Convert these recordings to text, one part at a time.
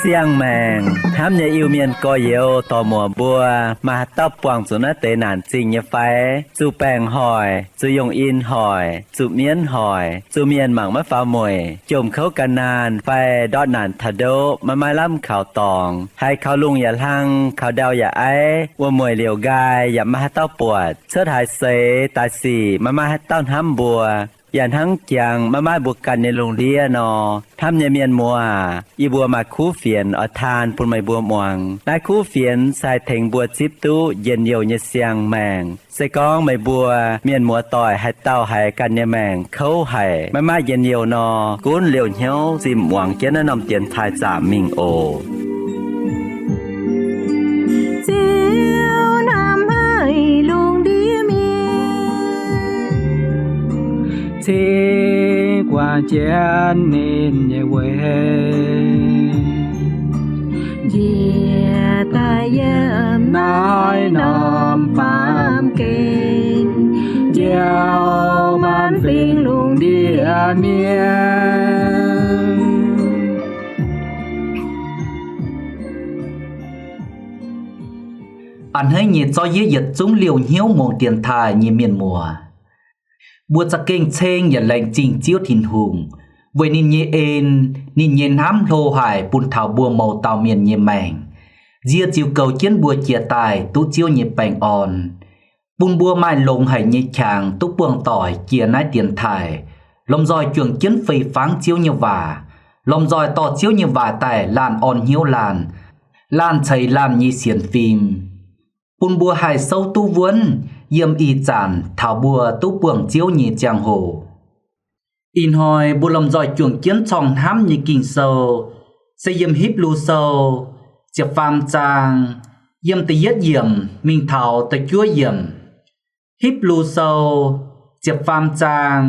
Siang-maengc hnamv nyei Iu-Mienh gorx-youz dorc-muoc mbuo, maaih haaix dauh buangh zuqc naaiv deix naanc zingh nyei fai? Zuqc baengc hoic, zuqc yungh in hoic, zuqc mienv hoic, zuqc mienh mangc maiv faaux mueic, jomc kouv ga'naanh fai ndortv naanc taux ndoqv maiv maaih lamh kaux dorngx, haiz kaux lungh yaac hlang, kaux ndau yaac aiv, wuom-mueic liouc nqaai yaac maiv maaih haaix dauh buatc, cuotv haaix seix daaih sic maiv maaih haaix dauh hnamv mbuo, yaac hnangv jangx maiv maaih mbuo ganh nyei lungh ndiev nor. Hnamv nyei mienh muoz aac, yie mbuo maaih kuv fienx oix taan bun meih mbuo muangx. Naaiv kuv fienx se haih tengx mbuo zipv duqv njien-youh nyei siang-maengc. Se gorngv meih mbuo mienh muoz-doic haaix dauh haiz ganh nyei maengc kouv haic, maiv maaih njien-youh nor, gunv liouh hnyouv zinh muangx jienv naaiv norm dienx taaih zaamc mingh oc. Ziouv hnamv haic lungh ndiev mienh, cingx guangc jienv ninh nyei weic, njiec daaih yiem naaiv norm baamh gen, njoux maanc fingx lungh ndiev mienh. A'hneiv nyei zorqv yie yietc zungv liouh hnyouv muangx dienx taaih nyei mienh muoz, mbuo za'gengh ceng yaac laengz zingh Ziouv Tin-Hungh weic ninh nyei en, ninh nyei hnamv hlo haic bun taux mbuo mouz dauh mienh nyei maengc, nzie ziux goux jienv mbuo jiex daaih duqv Ziouv nyei baengh orn, bun mbuo maaih longx haic nyei qangx duqv buangh doic jiex naaiv dienx taaih, lomh nzoih juangc jienv fei fangv Ziouv nyei waac, lomh nzoih dorh Ziouv nyei waac daaih laanh orn hnyouv laanh, laanh ceix laanh nyei sienx fim, bun mbuo haih souv duqv wuonv yiem ih zanc taux mbuo duqv buangh Ziouv nyei ziangh hoc. Ih hnoi mbuo lomh nzoih juangc jienv corng hnamv nyei Ging-Sou se yiem Hipv^lu Sou ziepc faam zaang, yiem da'yietv yiemc mingh taux da'juov yiemc. Hipv^lu Sou ziepc faam zaang,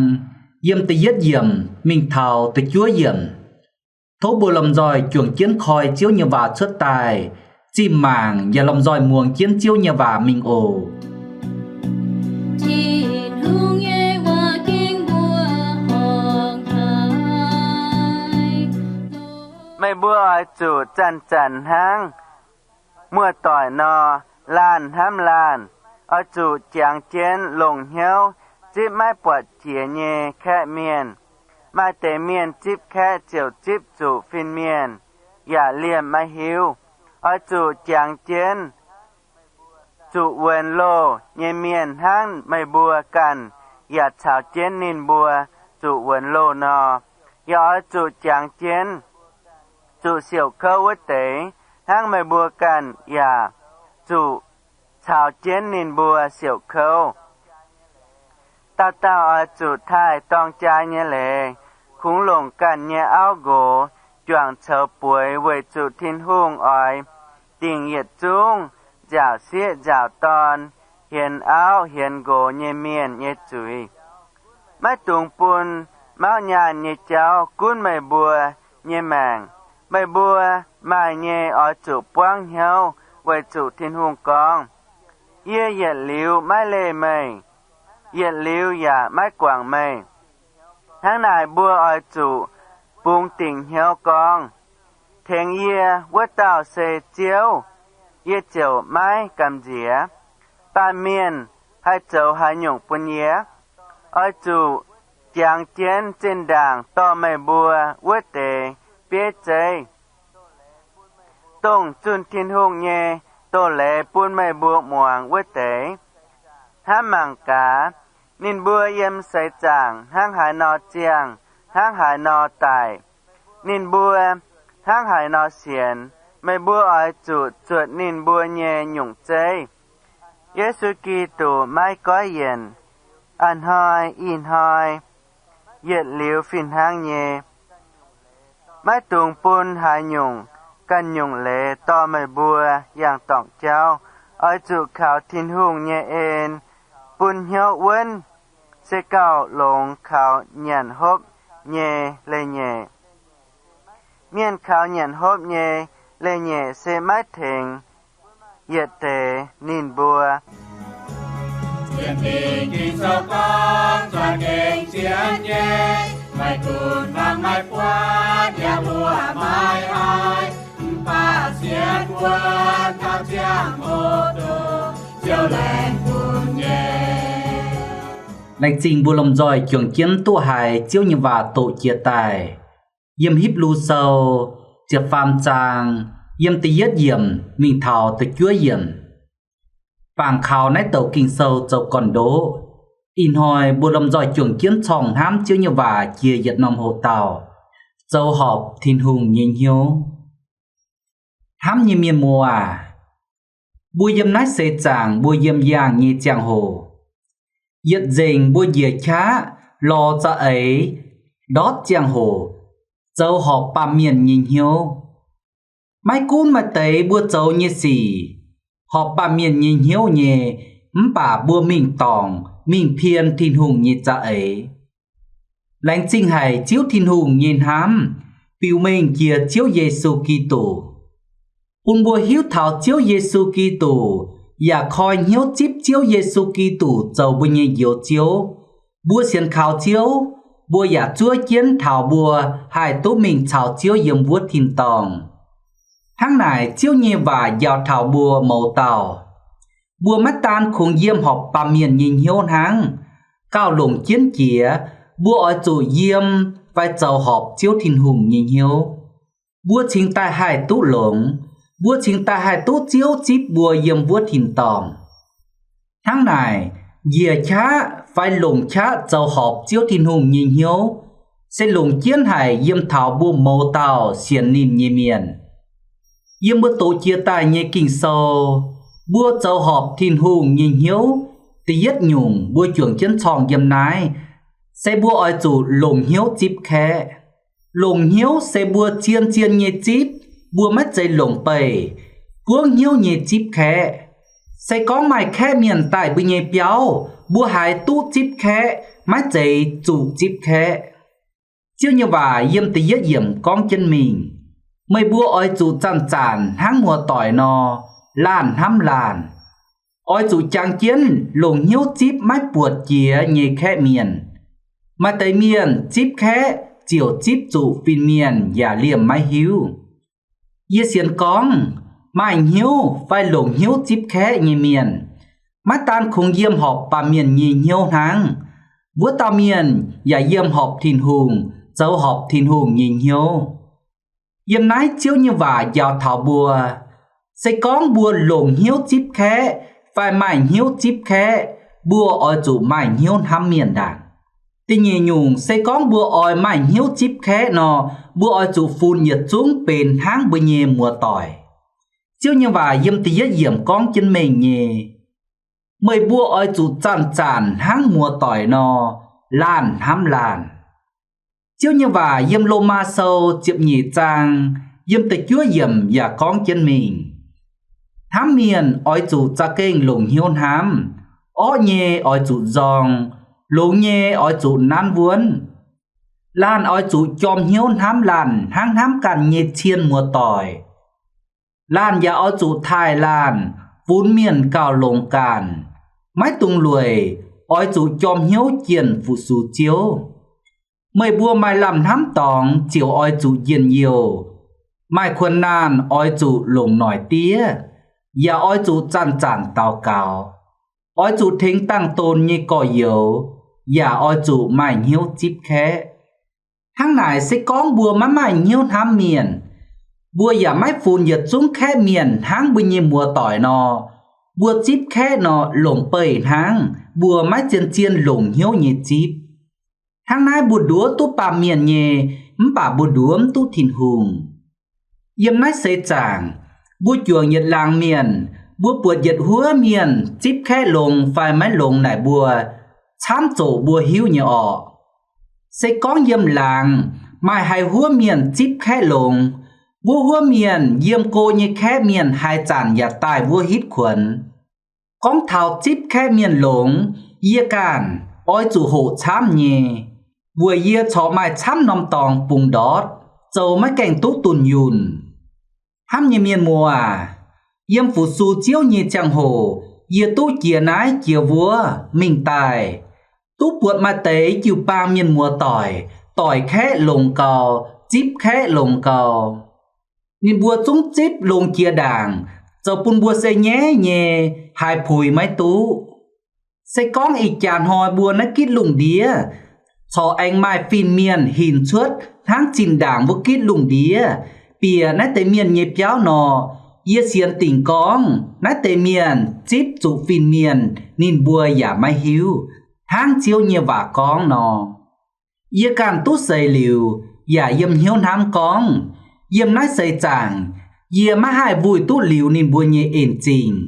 yiem da'yietv yiemc mingh taux da'juov yiemc. Tov mbuo lomh nzoih juangc jienv koi Ziouv nyei waac cuotv daaih, zinh mangc yaac lomh nzoih muangx jienv Ziouv nyei waac mingh oc. Tin-Hungh nyei waac gengh mbuoqc horngh haic. Meih mbuo oix zuqc zanc-zanc hnangv muoz-doic nor, laanh hnamv laanh. Oix zuqc jangx jienv longc hnyouv zipv maiv buatc jiex nyei kaeqv mienh. Maaih deix mienh zipv kaeqv ziouc zipv zuqc fin-mienh, yaac liemh maiv hiuv. Oix zuqc jangx jienv zuqc wuonx loh nyei mienh hnangv meih mbuo ganh yaac caux jienv ninh mbuo zuqc wuonx loh nor. Yaac oix zuqc jangx jienv zuqc siouc kouv wuov deix hnangv meih mbuo ganh yaac zuqc caux jienv ninh mbuo siouc kouv. Dauh dauh oix zuqc taaih dorng jaa nyei leiz, kungx longc ganh nyei auv nqox juangc coux bueix weic zuqc Tin-Hungh oix dingc yietc zungv nziaauc sieqv nziaauc dorn, hienx auv hienx nqox nyei mienh nyei zuiz. Maiv dungx bun mauv nyaanh nyei jauv gunv meih mbuo nyei maengc. Meih mbuo maaih nyei oix zuqc buangv hnyouv weic zuqc Tin-Hungh gorngv, yie yietc liuz maiv leih meih, yietc liuz yaac maiv guangc meih. Hnangv naaic mbuo oix zuqc bungx dingc hnyouv gorngv, tengx yie wuov dauh se Ziouv, yie ziouc maiv gamh nziex. Baamh mienh haih zoux haaix nyungc bun yie? Oix zuqc jangx jienv zinh ndaangc dorh meih mbuo wuov deix bieiv zeiv, dongh zunh Tin-Hungh nyei doz-leiz bun meih mbuo muangx wuov deix. Hnamv mangc gaax, ninh mbuo yiem seix zaangc hnangv haaix nor ziangh, hnangv haaix nor daic. Ninh mbuo hnangv haaix nor sienx, meih mbuo oix zuqc zuotc ninh mbuo nyei nyungc zeiv. Yesu Giduc maiv goiv yienc, a'hnoi, ih hnoi, yietc liuz fih hnangv nyei. Maiv dungx bun haaix nyungc ganh nyungc leiz dorh meih mbuo yangh dorngc jauv. Oix zuqc kaux Tin-Hungh nyei en bun hnyouv wuonv, se gauh longx kaux nyanc hopv nyei leiz-nyeic. Mienh kaux nyanc hopv nyei leiz-nyeic se maiv tengx yietc deix ninh mbuo. Laengz zingh mbuo lomh nzoih juangc jienv duqv haiz Ziouv nyei waac doqc jiex daaih. Yiem Hipv^lu Sou ziepc faam zaang, yiem da'yietv yiemc mingh taux da'juov yiemc. Bangc kaux naaiv douc Ging-Sou zoux gorn-ndoqv. Ih hnoi mbuo lomh nzoih juangc jienv corngh hnamv Ziouv nyei waac jiex yietc norm hoc dauh, zoux horpc Tin-Hungh nyei hnyouv. Hnamv nyei mienh muoz aac, mbuo yiem naaiv seix zaangc mbuo yiem yaangh nyei ziangh hoc, yietc nzengc mbuo njiec qaqv lorz za'eix ndortv ziangh hoc zoux horpc baamh mienh nyei hnyouv. Maiv gunv maaih deix mbuo zoux nyei sic horpc baamh mienh nyei hnyouv nyei, mv baac mbuo mingh dorngc mingh pien Tin-Hungh nyei za'eix. Laengz zingh haic Ziouv Tin-Hungh nyei hnamv biux mengh jiex Ziouv Yesu Giduc, bun mbuo hiuv taux Ziouv Yesu Giduc yaac koi hnyouv zipv Ziouv Yesu Giduc zoux mbuo nyei Njoux Ziouv. Mbuo sienx kaux Ziouv, mbuo yaac zuov jienv taux mbuo haih duqv mingh caux Ziouv yiem wuov tin-dorngh. Hnangv naaic, Ziouv nyei waac njaaux taux mbuo mouz dauh, mbuo maiv daan kungx yiem horpc baamh mienh nyei hnyouv hnangv, gauh longc jienv jiex mbuo oix zuqc yiem fai zoux horpc Ziouv Tin-Hungh nyei hnyouv, mbuo cingx daaih haih duqv longx. Mbuo cingx daaih haih duqv Ziouv zipv mbuo yiem wuov tin-dorngh. Hnangv naaic, njiec qaqv fai longc qaqv zoux horpc Ziouv Tin-Hungh nyei hnyouv se longc jienv haic yiem taux mbuo mouz dauh sienx ninh nyei mienh. Yiem mbuo doqc jiex daaih nyei Ging-Sou, mbuo zoux horpc Tin-Hungh nyei hnyouv, da'yietv nyungc mbuo juangc jienv corngh yiem naaiv, se mbuo oix zuqc longc hnyouv zipv kaeqv. Longc hnyouv se mbuo zien-zien nyei zipv, mbuo maiv zeiz longc beih, buangv hnyouv nyei zipv kaeqv. Se gorngv maaih kaeqv mienh daaih mbuo nyei biauv, mbuo haiz duqv zipv kaeqv, maiv zeiz zuqc zipv kaeqv. Ziouv nyei waac yiem da'yietv yiemc gorngv jienv mingh, meih mbuo oix zuqc zanc-zanc hnangv muoz-doic nor, laanh hnamv laanh. Oix zuqc jangx jienv longc hnyouv zipv maiv buatc jiex nyei kaeqv mienh. Maaih deix mienh zipv kaeqv ziouc zipv zuqc fin-mienh yaac liemh maiv hiuv. Yie sienx gorngv maaih hnyouv fai longc hnyouv zipv kaeqv nyei mienh, maiv daan kungx yiem horpc baamh mienh nyei hnyouv hnangv, wuov dauh mienh yaac yiem horpc Tin-Hungh, zoux horpc Tin-Hungh nyei hnyouv. Yiem naaiv Ziouv nyei waac njaaux taux mbuo, se gorngv mbuo longc hnyouv zipv kaeqv fai maaih hnyouv zipv kaeqv, mbuo oix zuqc maaih hnyouv hnamv mienh ndaangc. Da'nyeic nyungc, se gorngv mbuo oix maaih hnyouv zipv kaeqv nor, mbuo oix zuqc funx yietc zungv benx hnangv mbuo nyei muoz-doic. Ziouv nyei waac yiem da'yietv yiemc gorngv jienv mengh nyei, meih mbuo oix zuqc zanc-zanc hnangv muoz-doic nor, laanh hnamv laanh. Ziouv nyei waac yiem Lomaa Sou ziepc nyeic zaang, yiem da'juov yiemc yaac gorngv jienv mingh, hnamv mienh oix zuqc za'gengh longc hnyouv hnamv. Orqv nyei oix zuqc nzorng, longx nyei oix zuqc nanv wuonv. Laanh oix zuqc jorm hnyouv hnamv laanh hnangv hnamv ganh nyei cien muoz-doic. Laanh yaac oix zuqc taaih laanh, funx mienh gauh longx ganh. Maiv dungx lueic, oix zuqc jorm hnyouv jienh fu-sux Ziouv. Meih mbuo maaih lamh hnamv dorngx ziouc oix zuqc njien-youh. Maaih kuonx naanh oix zuqc longc noic diev, yaac oix zuqc zanc-zanc daux gaux. Oix zuqc tengx dangh donx nyei gorx-youz, yaac oix zuqc maaih hnyouv zipv kaeqv. Hnangv naaic, se gorngv mbuo maiv maaih hnyouv hnamv mienh, mbuo yaac maiv funx yietc zungv kaeqv mienh hnangv mbuo nyei muoz-doic nor, mbuo zipv kaeqv nor longc beih hnangv, mbuo maiv zien-zien longc hnyouv nyei zipv. Hnangv naaiv mbuo nduov duqv baamh mienh nyei, mv baac mbuo nduov mv duqv Tin-Hungh. Yiem naaiv seix zaangc, mbuo juangc yietc laangz mienh, mbuo buatc yietc huov mienh zipv kaeqv longx fai maiv longx naaic mbuo, camv zoqc mbuo hiuv nyei orqc. Se gorngv yiem laangz maaih haiz huov mienh zipv kaeqv longx, wuov huov mienh yiem go nyei kaeqv mienh haaix zanc yaac daaih wuov hitv kuonx. Gorngv taux zipv kaeqv mienh longx, yie ganh oix zuqc hoqc camv nyei, weic yie corc maaih camv norm dorngx bungx ndortv. zoux maiv gaengh duqv dunh yunh. Hnamv nyei mienh muoz aac, yiem fu-sux Ziouv nyei ziangh hoc yie duqv jiex naaiv jiex wuov mingh daaih, duqv buatc maaih deix jiu-baang mienh muoz doic, doic kaeqv longx gau, zipv kaeqv longx gau. Ninh mbuo zungv zipv longx jiex ndaangc, zoux bun mbuo se nyaiv nyei, haiz puix maiv duqv. Se gorngv ih jaax hnoi mbuo naaiv gitv lungh ndiev corc aengx maaih fin-mienh hinc cuotv hnangv zinh ndaangc wuov gitv lungh ndiev bieqc naaiv deix mienh nyei biauv nor, yie sienx dingc gorngv naaiv deix mienh zipv zuqc fin-mienh ninh mbuo yaac maiv hiuv, hnangv Ziouv nyei waac gorngv nor. Yie ganh duqv seix liuz yaac yiem hnyouv hnamv gorngv, yiem naaiv seix zaangc yie maiv haih wuih duqv liuz ninh mbuo nyei en-zingh,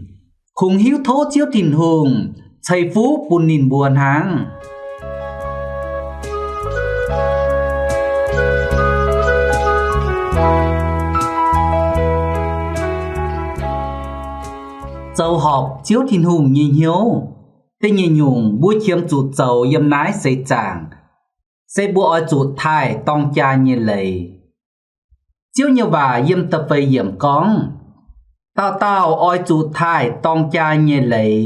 kungx hiuv tov Ziouv Tin-Hungh ceix fuqv bun ninh mbuo hnangv. Zoux horpc Ziouv Tin-Hungh nyei hnyouv. Da'nyeic nyungc mbuo qiemx zuqc zoux yiem naaiv seix zaangc se mbuo oix zuqc taaih dorng jaa nyei leiz. Ziouv nyei waac yiem da'feix yiemc gorngv, dauh dauh oix zuqc taaih dorng jaa nyei leiz,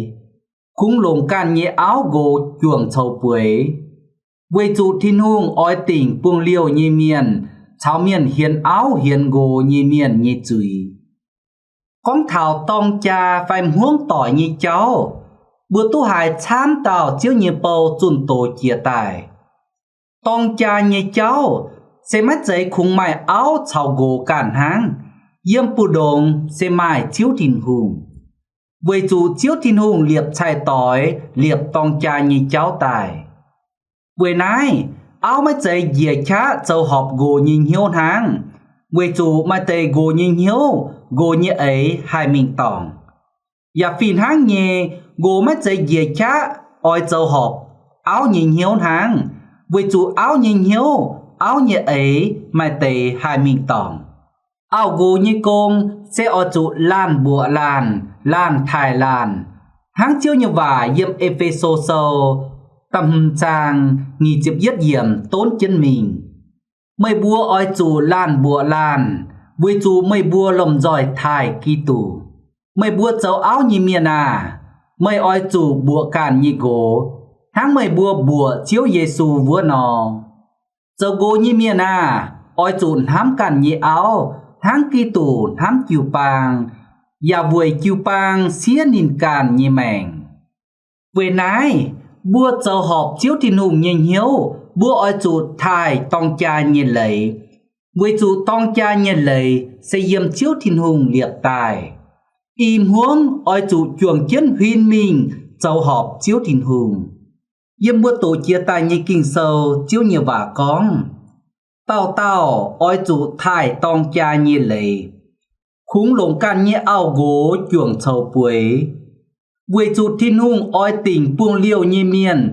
kungx longc ganh nyei auv nqox juangc coux bueix, weic zuqc Tin-Hungh oix dingc buangh liouh nyei mienh caux mienh hienx auv hienx nqox nyei mienh nyei zuiz. Gorngv taux dorng jaa fai hmuangv doic nyei jauv, mbuo duqv haiz camv dauh Ziouv nyei bou zunh doz jiex daaih. Dorng jaa nyei jauv se maiv zeiz kungx maaih auv caux nqox ganh hnangv. Yiem mbu'ndongx se maaih Ziouv Tin-Hungh, weic zuqc Ziouv Tin-Hungh liepc cai-doix liepc dorng jaa nyei jauv daaih. Weic naaiv, auv maiv zeiz njiec qaqv zoux horpc nqox nyei hnyouv hnangv, weic zuqc maaih deix nqox nyei hnyouv, nqox nyei eix haih mingh dorngc. Yaac fih hnangv nyei, nqox maiv zeiz njiec qaqv oix zoux horpc auv nyei hnyouv hnangv, weic zuqc auv nyei hnyouv, auv nyei eix maaih deix haih mingh dorngc. Auv-nqox nyei gong se oix zuqc laanh mbuoqc laanh, laanh taaih laanh, hnangv Ziouv nyei waac yiem E^fe^so Sou da'hmz zaang nyic ziepc yietv yiemc donv jienv mingh. Meih mbuo oix zuqc laanh mbuoqc laanh, weic zuqc meih mbuo lomh nzoih taaih Giduc. Meih mbuo zoux auv nyei mienh aah! Meih oix zuqc mbuoqc ganh nyei nqox, hnangv meih mbuo mbuoqc Ziouv Yesu wuov nor. Zoux nqox nyei mienh aah! Oix zuqc hnamv ganh nyei auv, hnangv Giduc hnamv jiu-baang, yaac weic jiu-baang siev ninh ganh nyei maengc. Weic naaiv, mbuo zoux horpc Ziouv Tin-Hungh nyei hnyouv, mbuo oix zuqc taaih dorng jaa nyei leiz, weic zuqc dorng jaa nyei leiz se yiem Ziouv Tin-Hungh liepc daaih. I hmuangv oix zuqc juangc jienv huin mingh zoux horpc Ziouv Tin-Hungh. Yiem mbuo doqc jiex daaih nyei Ging-Sou Ziouv nyei waac gorngv, dauh dauh oix zuqc taaih dorng jaa nyei leiz, kungx longc ganh nyei auv-nqox juangc coux bueix, weic zuqc Tin-Hungh oix dingc buangh liouh nyei mienh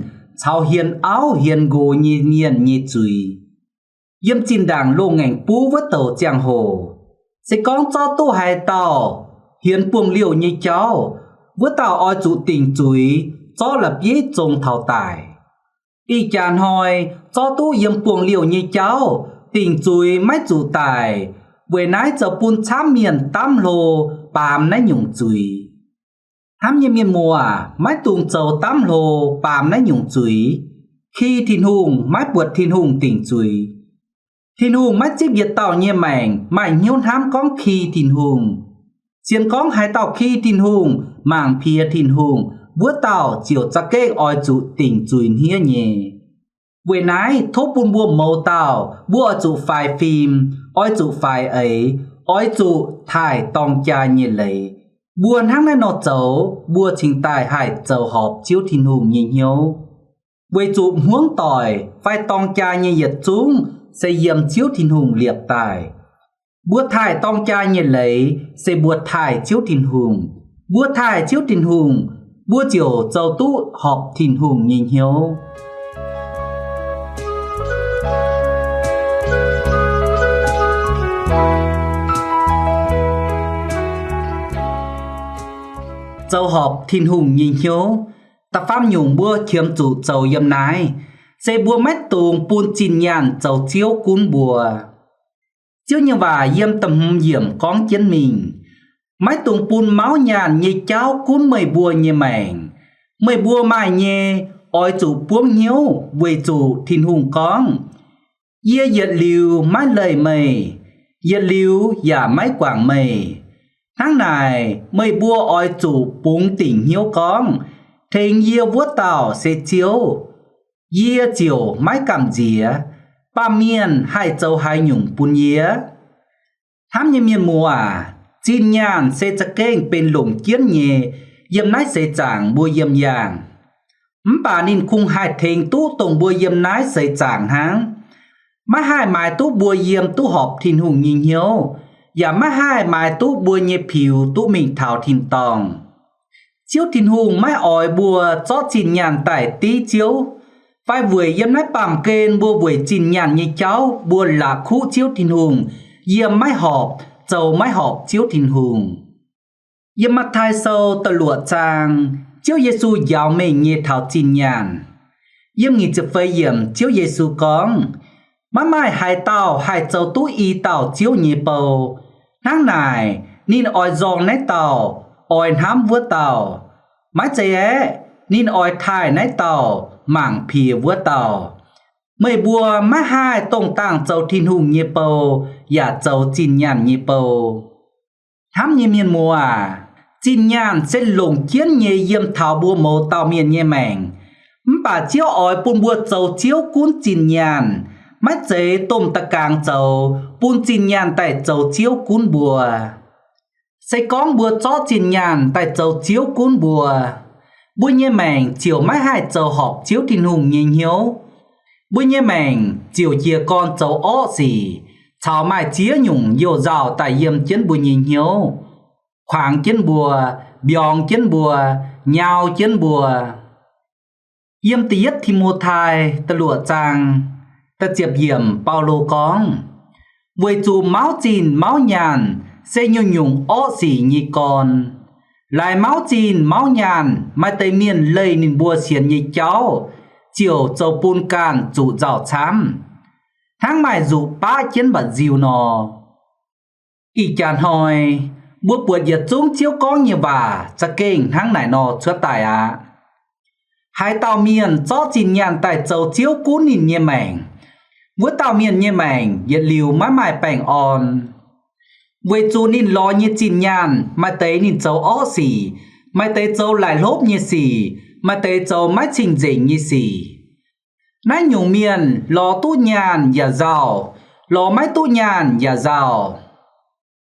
caux hienx auv hienx nqox nyei mienh nyei zuiz. Yiem zinh ndaangc loz-ngaengc buv wuov douc ziangh hoc, se gorngv zorqv duqv haaix dauh hienx buangh liouh nyei jauv, wuov dauh oix zuqc dingc zuiz zorqv la'bieiv zong taux daic. Ih jaax hnoi zorqv duqv yiem buangh liouh nyei jauv dingc zuiz maiv zuqc daic, weic naaiv zoux bun camv mienh damv hlo baamz naaiv nyungc zuiz. Hnamv nyei mienh muoz, maiv dungx zoux damv hlo baamz naaiv nyungc zuiz. Ki Tin-Hungh maiv buatc Tin-Hungh dingc zuiz. Tin-Hungh maiv zipv yietc dauh nyei maengc maaih hnyouv hnamv gorngv ki Tin-Hungh. Sienx gorngv haaix dauh ki Tin-Hungh, mangc piex Tin-Hungh, wuov dauh ziouc za'gengh oix zuqc dingc zuiz hniev nyei. Weic naaiv tov bun mbuo mouz dauh mbuo oix zuqc faix fim, oix zuqc faix eix, oix zuqc taaih dorng jaa nyei leiz. Mbuo hnangv naaiv nor zoux, mbuo cingx daaih haih zoux horpc Ziouv Tin-Hungh nyei hnyouv. Weic zuqc hmuangv doic fai dorng jaa nyei yietc zungv se yiem Ziouv Tin-Hungh liepc daaih. Mbuo taaih dorng jaa nyei leiz se mbuo taaih Ziouv Tin-Hungh. Mbuo taaih Ziouv Tin-Hungh, mbuo ziouc zoux duqv horpc Tin-Hungh nyei hnyouv. Zoux horpc Tin-Hungh nyei hnyouv. Da'faam nyungc mbuo qiemx zuqc zoux yiem naaiv se mbuo maiv dungx bun zinh nyaanh zoux ziouv gunv mbuo. Ziouv nyei waac yiem da'hmz yiemc gorngv jienv mingh, maiv dungx bun mauv nyaanh nyei jauv gunv meih mbuo nyei maengc. Meih mbuo maaih nyei, oix zuqc buangv hnyouv weic zuqc Tin-Hungh gorngv, Yie yietc liuz maiv leih meih, yietc liuz yaac maiv guangc meih. Hnangv naaic, meih mbuo oix zuqc bungx dingc hnyouv gorngv, Tengx yie wuov dauh se Ziouv. Yie ziouc maiv gamh nziex. Baamh mienh haih zoux haaix nyungc bun yie? Hnamv nyei mienh muoz aac, zinh nyaanh se za'gengh benx longc jienv nyei yiem naaiv seix zaangc mbuo yiem yaangh. Mv baac ninh kungx haih tengx duqv dongh mbuo yiem naaiv seix zaangc hnangv. Maiv haih maaiz duqv mbuo yiem duqv horpc Tin-Hungh nyei hnyouv, yaac maiv haih maaiz duqv mbuo nyei piux duqv mingh taux tin-dorngh. Ziouv Tin-Hungh maiv oix mbuo zorqv zinh nyaanh daaih div Ziouv, fai weic yiem naaiv baamh gen mbuo weic zinh nyaanh nyei jauv mbuo la'kuqv Ziouv Tin-Hungh, yiem maiv horpc, zoux maiv horpc Ziouv Tin-Hungh. Yiem Matv^taai Sou da'luoqc zaang, Ziouv Yesu njaaux mengh nyei taux zinh nyaanh. Yiem nyic ziepc feix yiemc Ziouv Yesu gorngv, Maiv maaih haaix dauh haih zoux duqv i dauh Ziouv nyei bou. Hnangv naaic, ninh oix nzorng naaiv dauh, oix hnamv wuov dauh. Maiv zeiz aeqv, ninh oix taaih naaiv dauh, mangc piex wuov dauh. Meih mbuo maiv haih dongh dangh zoux Tin-Hungh nyei bou yaac zoux zinh nyaanh nyei bou. Hnamv nyei mienh muoz aac, zinh nyaanh se longc jienv nyei yiem taux mbuo mouz dauh mienh nyei maengc. Mv baac Ziouv oix bun mbuo zoux Ziouv gunv zinh nyaanh, maiv zeiz domh da'gaangx zoux, bun zinh nyaanh daaih zoux Ziouv gunv mbuo. Se gorngv mbuo zorqv zinh nyaanh daaih zoux Ziouv gunv mbuo, mbuo nyei maengc ziouc maiv haih zoux horpc Ziouv Tin-Hungh nyei hnyouv. Mbuo nyei maengc ziouc jiez gorn zoux orqv sic, caux maaih ziex nyungc youh nzauh daaih yiem jienv mbuo nyei hnyouv, kuangx jienv mbuo, mbiorngz jienv mbuo, nyau jienv mbuo. Yiem da'yietv Ti^mo^tai da'luoqc zaang da'ziepc yiemc Baulo gorngv, weic zuqc mauv zinh mauv nyaanh se nyungc-nyungc orqv sic nyei gorn. Laaix mauv zinh mauv nyaanh maaih deix mienh leih ninh mbuo sienx nyei jauv, ziouc zoux bun ganh zuqc nzauh camv, hnangv maaih nzuqc baqv jienv mba'nziu nor. Ih jaax hnoi, mbuo buatc yietc zungv Ziouv gorngv nyei waac za'gengh hnangv naaic nor cuotv daaih aqv. Haaix dauh mienh zorqv zinh nyaanh daaih zoux Ziouv gunv ninh nyei maengc, wuov dauh mienh nyei maengc yietc liuz maiv maaih baengh orn. Weic zuqc ninh lorz nyei zinh nyaanh maaih deix ninh zoux orqv sic, maaih deix zoux laaic hlopv nyei sic, maaih deix zoux maiv cing-nzengc nyei sic. Naaiv nyungc mienh lorz duqv nyaanh yaac nzauh, lorz maiv duqv nyaanh yaac nzauh.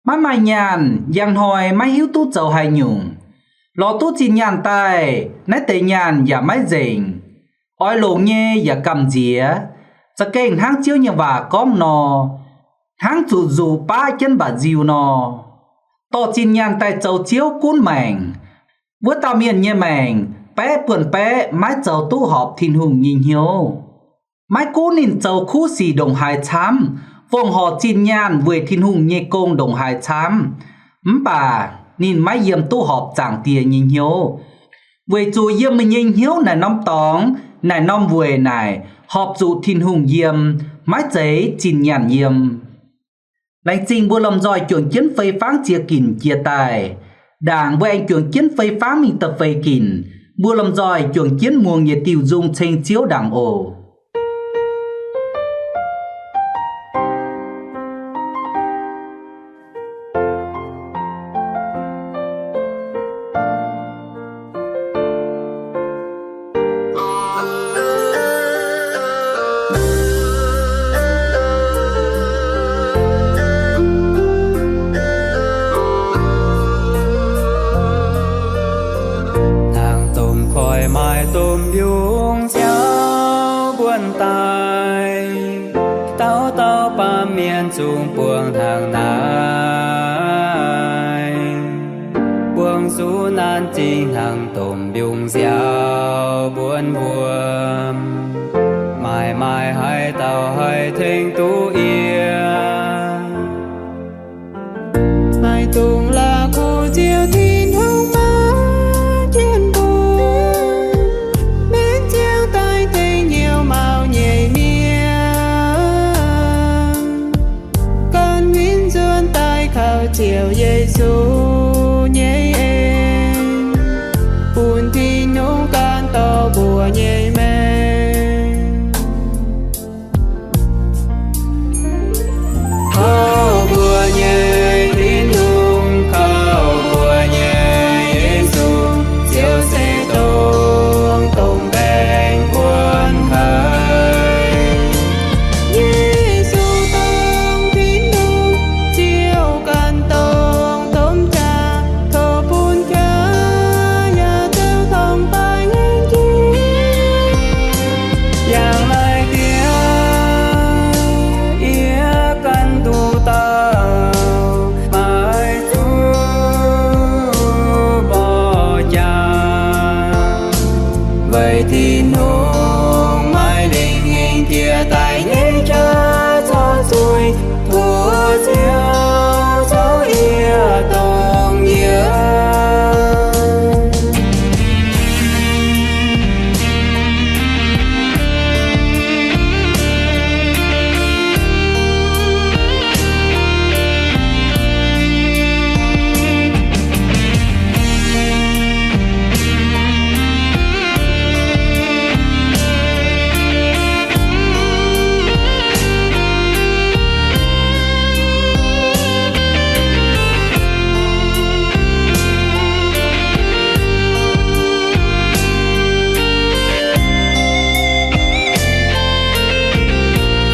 Maiv maaih nyaanh, njang hnoi maiv hiuv duqv zoux haaix nyungc. Lorz duqv zinh nyaanh daaih, naaiv deix nyaanh yaac maiv nzengc. Oix longc nyei yaac gamh nziex, za'gengh hnangv Ziouv nyei waac gorngv nor, hnangv zuqc nzuqc baqv jienv mba'nziu nor. Dorh zinh nyaanh daaih zoux Ziouv gunv maengc, wuov dauh mienh nyei maengc baeqv buonv-baeqv maiv zoux duqv horpc Tin-Hungh nyei hnyouv. Maiv gunv ninh zoux kuv sic ndongc haaix camv, fongc horc zinh nyaanh weic Tin-Hungh nyei gong ndongc haaix camv, mv baac ninh maiv yiem duqv horpc Zaangc Diex nyei hnyouv, weic zuqc yiem meih nyei hnyouv naaic norm dorngx, naaic norm weic naaic horpc zuqc Tin-Hungh yiem, maiv zeiz zinh nyaanh yiem. Laengz zingh mbuo lomh nzoih juangc jienv fei fangv ziex ginc jiex daaih. Ndaangc mbuo aengx juangc jienv fei fangv mingh da'feix ginc, mbuo lomh nzoih juangc jienv muangx yietc diuh nzung ceng Ziouv ndaangc oc. Hnangv domh koiv maaih domh mbiungc nziaaux mbuonx daaih, dauh dauh baamh mienh zungv buangh hnangv naaiv. Buangh zuqc naanc zingh hnangv domh mbiungc nziaaux mbuonx wuom, maaih maaih haaix dauh haih tengx duqv yie? Maiv dungx la'kuqv Ziouv Tin-Hungh maiv jienv mbuo, mbenc ziangx daaih dengh hnyouv mauv nyei mienh. Gan Yesu nyei en, bun Tin-Hungh gan dorh mbuo nyei maengc. Kaux mbuo nyei Tin-Hungh, kaux mbuo nyei Yesu, ziouc se dongh domh baeng buonc haic. Yesu dongh Tin-Hungh, ziouc gan dongh domh qaqv tov bun qaqv, yaac ziouc dongh baengh ngaengc jiex. Yangh maaih diex, yie ganh nduqc dauh, maiv zuqc mborqv jaax. Weic Tin-Hungh maiv lingh hingh jiex daaih nyei jauv corc zuiz, tov Ziouv zouv yie dongh yie.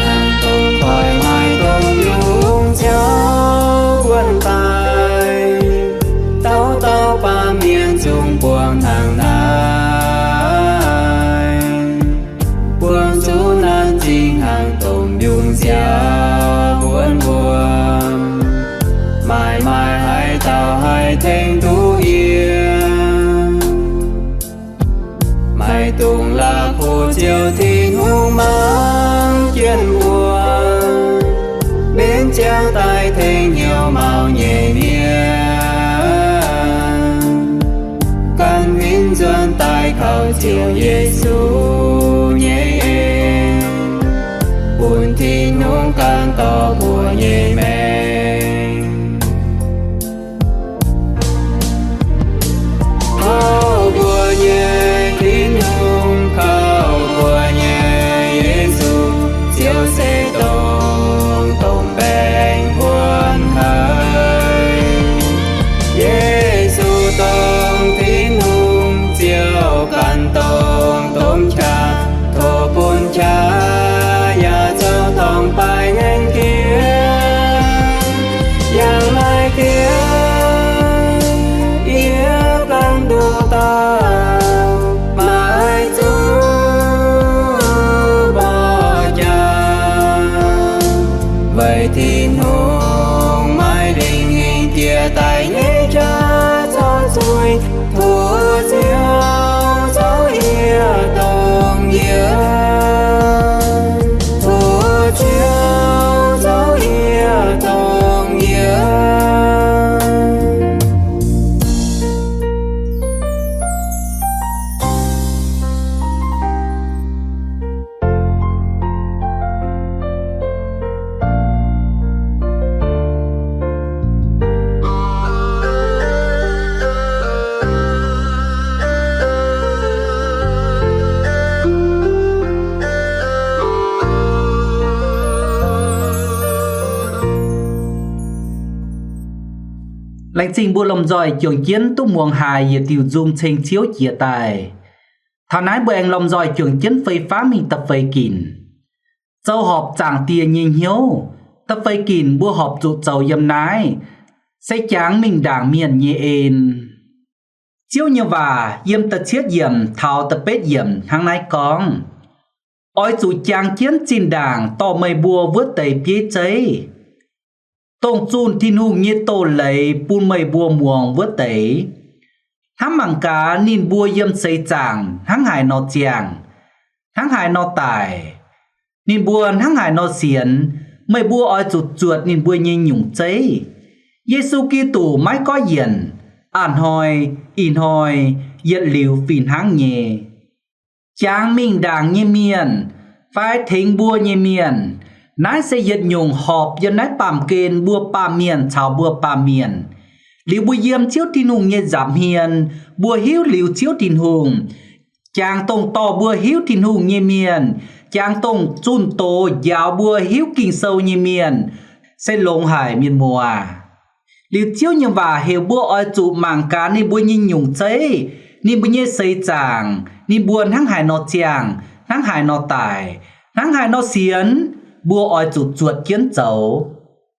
Hnangv dongh koiv maaih dongh yungz ziouc wuonv daaih, dauh dauh baamh mienh zungv buangh hnangv naaiv. Buangh zuqc naaiv zingh hnangv domh yungz ziouc wuonv wuom, maaih maaih haaix dauh haih tengx duqv yiem? Maaih dongh la'kuqv ziouc Tin-Hungh mangc jienv mbuo, mbenc ziangx daaih tengx hnyouv maux nyei mienh, gan huin nzuonx daaih kaux Ziouv Yesu nyei en, bun Tin-Hungh gan dorh mbuo nyei maengc. Kaux mbuo nyei Tin-Hungh, kaux mbuo nyei Yesu, ziouc se dongh domh baeng buonc haic. Yesu dongh Tin-Hungh, ziouc gan dongh domh qaqv tov bun qaqv, yaac ziouc dongh baengh ngaengc jiex. Yangh maaih diex, yie ganh nduqc dauh, maiv zuqc mborqv jaax. Weic Tin-Hungh maiv lingh hingh jiex daaih nyei jauv corc zuiz, tov Ziouv zouv yie dongh yie. Tov Ziouv zouv yie dongh yie. Laengz zingh mbuo lomh nzoih juangc jienv duqv muangx haiz yietc diuh nzung ceng Ziouv jiex daaih. Taux naaiv mbuo aengx lomh nzoih juangc jienv fei faav mingh da'feix ginc. Zoux horpc Zaangc Diex nyei hnyouv. Da'feix ginc mbuo horpc zuqc zoux yiem naaiv, se jangx mingh ndaangc mienh nyei en. Ziouv nyei waac yiem da'cietv yiemc taux da'betv yiemc hnangv naaiv gorngv, oix zuqc jangx jienv zinh ndaangc dorh meih mbuo wuov deix bieiv zeiv, dongh zunh Tin-Hungh nyei doz-leiz bun meih mbuo muangx wuov deix. Hnamv mangc gaax ninh mbuo yiem seix zaangc hnangv haaix nor ziangh, hnangv haaix nor daic, ninh mbuo hnangv haaix nor sienx, meih mbuo oix zuqc zuotc ninh mbuo nyei nyungc zeiv. Yesu Giduc maiv gorngv yienc, a'hnoi, ih hnoi, yietc liuz fih hnangv nyei. Jangx mingh ndaangc nyei mienh fai tengx mbuo nyei mienh, naaiv se yietc nyungc horpc yiem naaiv baamh gen mbuo baamh mienh caux mbuo baamh mienh. Liuz mbuo yiem Ziouv Tin-Hungh nyei nza'hmien, mbuo hiuv liuz Ziouv Tin-Hungh, jangx dongh dorh mbuo hiuv Tin-Hungh nyei mienh, jangx dongh zunh doz njaaux mbuo hiuv Ging-Sou nyei mienh, se longx haic, mienh muoz. Liuz Ziouv nyei waac heuc mbuo oix zuqc mangc gaax ninh mbuo nyei nyungc zeiv, ninh mbuo nyei seix zaangc, ninh mbuo hnangv haaix nor ziangh, hnangv haaix nor daic, hnangv haaix nor sienx, mbuo oix zuqc zuotc jienv zoux.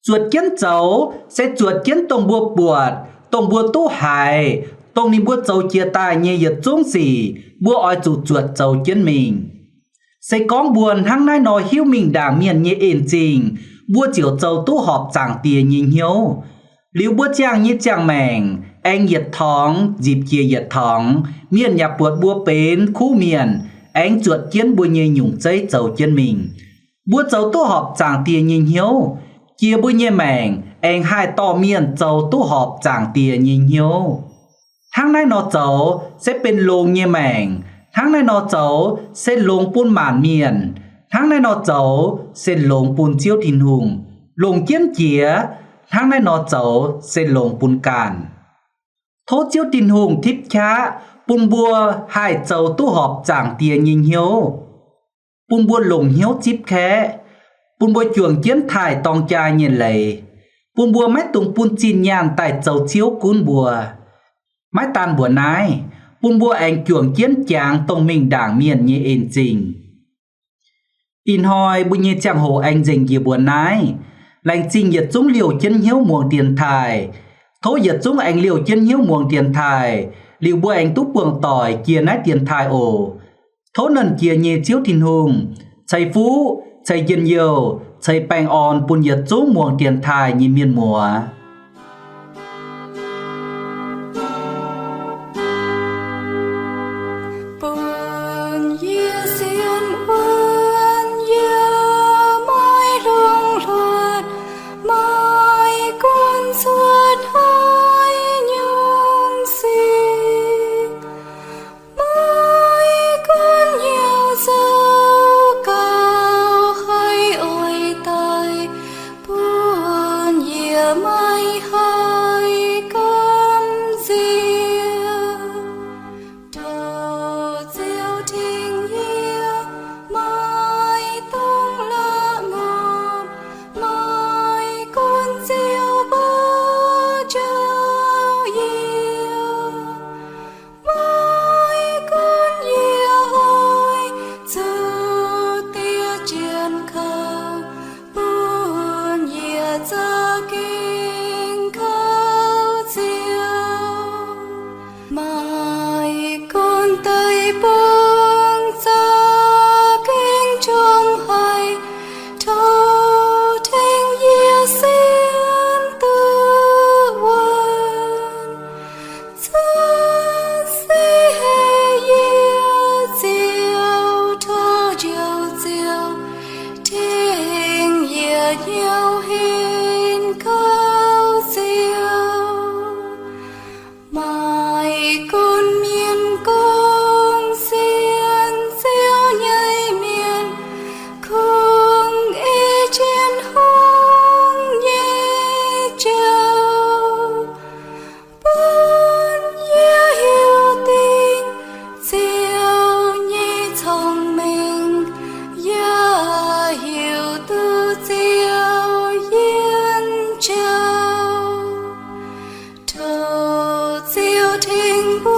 Zuotc jienv zoux se zuotc jienv dongh mbuo buatc, dongh mbuo duqv haiz, dongh ninh mbuo zoux jiex daaih nyei yietc zungv sic, mbuo oix zuqc zuotc zoux jienv mingh. Se gorngv mbuo hnangv naaiv nor hiuv mingh ndaangc mienh nyei en-zingh, mbuo ziouc zoux duqv horpc Zaangc Diex nyei hnyouv. Liuz mbuo ziangh nyei ziangh maengc aengx yietc torngx nzipc jiex yietc torngx, mienh yaac buatc mbuo benx kuv mienh, aengx zuotc jienv mbuo nyei nyungc zeiv zoux jienv mingh. Mbuo zoux duqv horpc Zaangc Diex nyei hnyouv, jiex mbuo nyei maengc aengx haih dorh mienh zoux duqv horpc Zaangc Diex nyei hnyouv. Hnangv naaiv nor zoux se benx longx nyei maengc. Hnangv naaiv nor zoux se longx bun maanc mienh. Hnangv naaiv nor zoux se longx bun Ziouv Tin-Hungh, longc jienv jiex. Hnangv naaiv nor zoux se longx bun ganh. Tov Ziouv Tin-Hungh tipv qaqv bun mbuo haih zoux duqv horpc Zaangc Diex nyei hnyouv, bun mbuo longc hnyouv zipv kaeqv, bun mbuo juangc jienv taaih dorng jaa nyei leiz, bun mbuo maiv dungx bun zinh nyaanh daaih zoux ciouv gunv mbuo. Maiv daan mbuox naaiv, bun mbuo aengx juangc jienv jangx dongh mingh ndaangc mienh nyei en-zingh. Ih hnoi mbuo nyei ziangh hoc aengx nzengc njiec mbuox naaiv. Laengz zingh yietc zungv liouh jienv hnyouv muangx dienx taaih. Tov yietc zungv aengx liouh jienv hnyouv muangx dienx taaih, liuz mbuo aengx duqv buangh doic jiex naaiv dienx taaih oc. Tov Nernh Jiex nyei Ziouv Tin-Hungh ceix fuqv, ceix njien-youh, ceix baengh orn bun yietc zungv muangx dienx taaih nyei mienh muoz. Bun yie sienx wuonv, yie maiv longx hluotv, maiv gunv cuotv haaix nyungc sic. Maiv gunv hnyouv zoux gauh haiz oix daic, bun yie maiv haih gamh nziex. Tov Ziouv tengx yie, maiv dungx la'maah ngorpc, maiv gunv Ziouv mbuo njoux yie. Maiv gunv yie oix zuqc diev jienv kouv, bun yie za'gengh kouv Ziouv. Maiv gunv deic-bung za'gengh qongx haic, tov tengx yie sienx duqv wuonv. Cuotv seix haic yie Ziouv, tov Njoux Ziouv tengx yie hnyouv henv kouv Ziouv. Maiv gunv mienh gorngv sienx Ziouv nyei mienh kungx ei jienv hungh nyei jauv, bun yie hiuv duqv Ziouv nyei cong-mengh, yaac hiuv duqv Ziouv yiem jauv. Tov Ziouv tengx